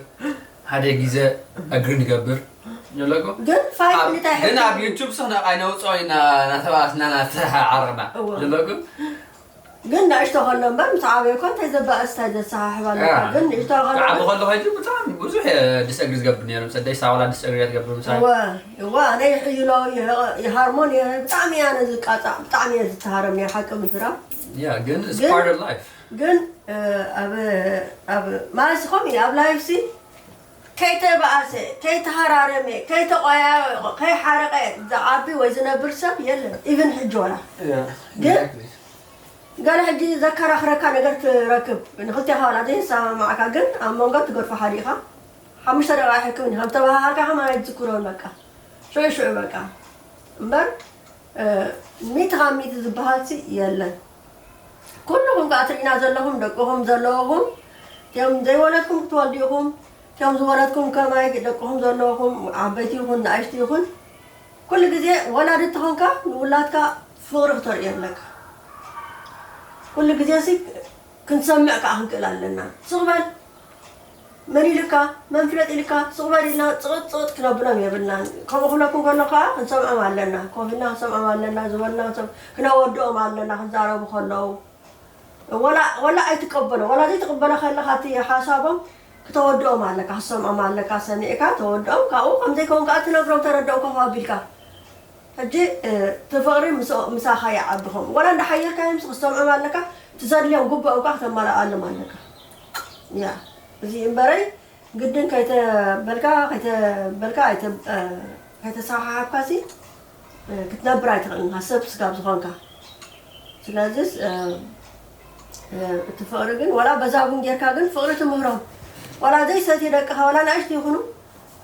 ሓደ ግዜ agree ንገብር። ዘለኩ ግን fight እንታይ ግን ኣብ YouTube ስኽ ነቃይ ነውፅኦ ኢና ናተባእስና ናተዓረቕና ዘለኩ ግን ንእሽቶ ከሎ እምበር ምስ ዓበየ እኮ እንታይ ዘባእስ እንታይ ዘሰሓሕብ ኣለካ። ግን ንእሽቶ ከሎ ዓቢ ከሎ ከይዱ ብጣዕሚ ብዙሕ disagree ዝገብር ነይሩ። ምስ ኣደይ ሳዋላ disagree ትገብር ምሳይ እወ እወ ኣነ ይሕይሎ ይሃርሞን እየ። ብጣዕሚ እያ ነዚ ቃፃዕ ብጣዕሚ እየ ዝተሃረም ናይ ሓቂ ምዝራብ ያ ግን it's part of life ግን ኣብ ኣብ ማለት ሲ ከምኡ እዩ ኣብ life ሲ ከይተባኣሰ ከይተሃራረመ ከይተቆያየቆ ከይሓረቀ ዝዓቢ ወይ ዝነብር ሰብ የለን። even ሕጂ ወላ ግን ገለ ሕጂ ዘከራኽረካ ነገር ትረክብ ንክልቴኻ ወላ ዘይሰማማዕካ ግን ኣብ መንጎ ትገድፎ ሓደ ኢኻ። ሓሙሽተ ደቂቃ ኣይሕክምን እዩ ከም ተባሃሃልካ ከማን ኣይትዝክሮን በቃ ሽዑ ሽዑ በቃ እምበር ሚእቲ ካብ ሚእቲ ዝበሃል ሲ የለን። ኩልኹም ከዓ ትርእና ዘለኹም ደቅኹም ዘለውኹም እቲኦም ዘይወለድኩም ክትወልዱ ኢኹም። እቲኦም ዝወለድኩም ከማይ ደቅኹም ዘለውኹም ዓበይቲ ይኹን ንኣሽቲ ይኹን ኩሉ ግዜ ወላዲ ተኾንካ ንውላድካ ፍቕሪ ክተርእዮ ኣለካ። ኩሉ ግዜ ሲ ክንሰምዕ ከዓ ክንክእል ኣለና። ስቕ በል መን ኢልካ መን ፍለጥ ኢልካ ስቕ በል ኢልና ፅቕጥ ፅቕጥ ክነብሎም የብልናን። ከምኡ ክብለኩም ከሎ ከዓ ክንሰምዖም ኣለና። ኮፍ ኢልና ክንሰምዖም ኣለና። ዝበልና ክነወድኦም ኣለና ክዛረቡ ከለዉ ወላ ወላ ኣይትቀበሎ ወላ ዘይትቅበሎ ከለካ እቲ ሓሳቦም ክተወድኦም ኣለካ ክሰምዖም ኣለካ ሰሚዕካ ተወድኦም ካብኡ ከምዘይከውን ከዓ ትነግሮም ተረድኦም ኮፍ ኣቢልካ ሕጂ እቲ ፍቅሪ ምሳካ ይዓቢ ከምኡ ወላ እንዳሓየልካዮም ክሰምዖም ኣለካ እቲ ዘድልዮም ጉበኦም ከዓ ክተማላኣሎም ኣለካ ያ እዚ እምበረይ ግድን ከይተበልካ ከይተበልካ ኣይተ- እ፣ ከይተሰሓሓብካ ሲ እ፣ ክትነብር ኣይትኽእልን ኢኻ ሰብ ስጋብ ዝኾንካ ስለዚስ እ፣ እ፣ እቲ ፍቕሪ ግን ዋላ በዛ እውን ጌርካ ግን ፍቕሪ ትምህሮም ዋላ ዘይሰትዩ ደቅኻ ዋላ ንኣሽቱ ይኹኑ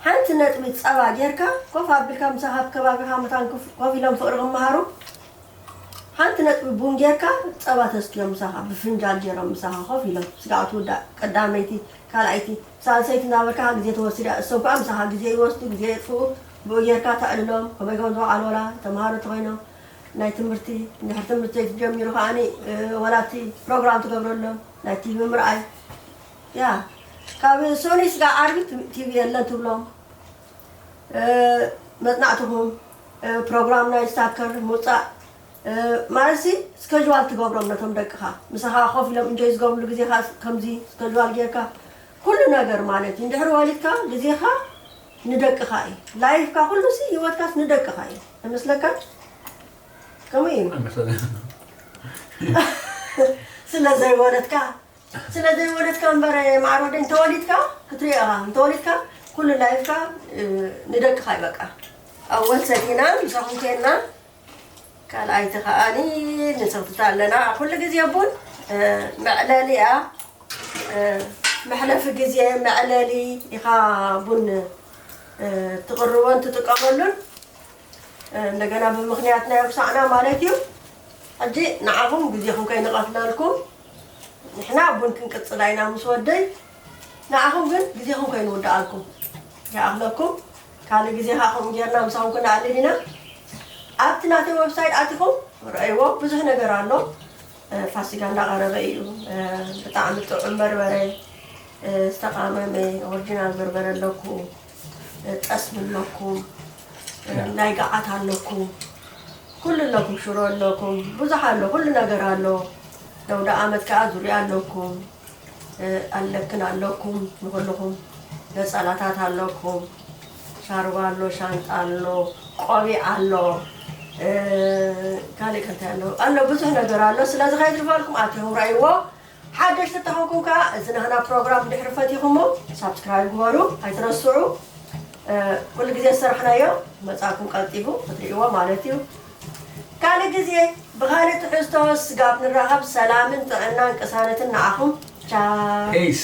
ሓንቲ ነጥቢ ጸባ ጌርካ ኮፍ ኣቢልካ ምሳኻ ኣብ ከባቢኻ መታን ኮፍ- ኮፍ ኢሎም ፍቕሪ ክመሃሩ ሓንቲ ነጥቢ ቡን ጌርካ ጸባ ተስትዮም ምሳኻ ብፍንጃል ጌሮም ምሳኻ ኮፍ ኢሎም ስጋዕ ትውዳእ ቀዳመይቲ ካልኣይቲ ሳልሰይቲ እናበልካ ግዜ ትወስድ እያ እሶም ከዓ ምሳኻ ግዜ ይወስዱ ግዜ የጥፍኡ ብኡ ጌርካ ተዕልሎም ከመይ ከም ዝወዓሉ ወላ ተምሃሮ ተኮይኖም ናይ ትምህርቲ እንድሕር ትምህርቲ ዘይትጀሚሩ ከዓኒ ወላ እቲ ፕሮግራም ትገብረሎም ናይ ቲቪ ምርኣይ ያ ካብ ሶኒ ስጋዕ ዓርቢ ቲቪ የለን ትብሎም መፅናዕትኹም ፕሮግራም ናይ ሳከር ምውፃእ ማለት ሲ ስከጅዋል ትገብሮም ነቶም ደቅኻ ምሳኻ ኮፍ ኢሎም እንጆይ ዝገብርሉ ግዜኻ ከምዚ ስከጅዋል ጌርካ ኩሉ ነገር ማለት እዩ እንድሕር ወሊድካ ግዜኻ ንደቅኻ እዩ ላይፍካ ኩሉ ሲ ህይወትካስ ንደቅኻ እዩ ኣይመስለካ ከምኡ እዩ ስለ ዘይወለድካ ስለ ዘይወለድካ እምበር ማዕረ ወደ እንተወሊድካ ክትሪኦ ኢኻ እንተወሊድካ ኩሉ ላይፍካ ንደቅኻ እዩ በቃ ኣወል ሰቲና ምሳኹም ኬና ካልኣይቲ ከዓኒ ንሰኽትታ ኣለና ኩሉ ግዜ ቡን መዕለሊ እያ መሕለፊ ግዜ መዕለሊ ኢኻ ቡን ትቕርቦን ትጥቀመሉን እንደገና ብምኽንያት ናይ ውሳዕና ማለት እዩ ሕጂ ንዓኹም ግዜኹም ከይንቐትለልኩም ንሕና ቡን ክንቅጽል ኢና ምስ ወደይ። ንዓኹም ግን ግዜኹም ከይንውድኣልኩም ይኣኽለኩም። ካልእ ግዜ ከዓ ከምኡ ጌርና ምሳኹም ክነዕልል ኢና። ኣብቲ ናተይ ዌብሳይት ኣቲኹም ረእይዎ፣ ብዙሕ ነገር ኣሎ። እ፣ ፋሲጋ እንዳቐረበ እዩ። እ፣ ብጣዕሚ ጥዑም በርበረ፣ እ፣ ዝተቓመመ ኦሪጂናል በርበረ ኣለኩ። እ፣ ጠስሚ ኣለኩም። እ፣ ናይ ገዓት ኣለኩም። ኩሉ ኣለኩም። ሽሮ ኣለኩም። ብዙሕ ኣሎ። ኩሉ ነገር ኣሎ። ለውደ ዓመት ከዓ ዙርያ ኣለኩም። እ፣ ኣለክን ኣለኩም። ንኹልኹም ነጸላታት ኣለኩም። ሻርባ ኣሎ፣ ሻንጣ ኣሎ፣ ቆቢዕ ኣሎ። እ፣ ካልእ ከ እንታይ ኣሎ? ኣሎ፣ ብዙሕ ነገር ኣሎ። ስለዚ ከይትርፈልኩም ኣቲኹም ረእይዎ። ሓደሽቲ ተኾንኩም ከዓ እዚ ናህና ፕሮግራም ድሕሪ ፈቲኹሞ ሳብስክራይብ ግበሩ፣ ኣይትረስዑ። እ፣ ኩሉ ግዜ ዝሰራሕናዮ መጻእኩም ቀልጢፉ ክትርእይዎ ማለት እዩ። ካልእ ግዜ ብኻልእ ትሕዝቶ ስጋብ ንራኸብ ሰላምን ጥዕናን ቅሳነትን ንዓኹም። ቻው። ፔስ።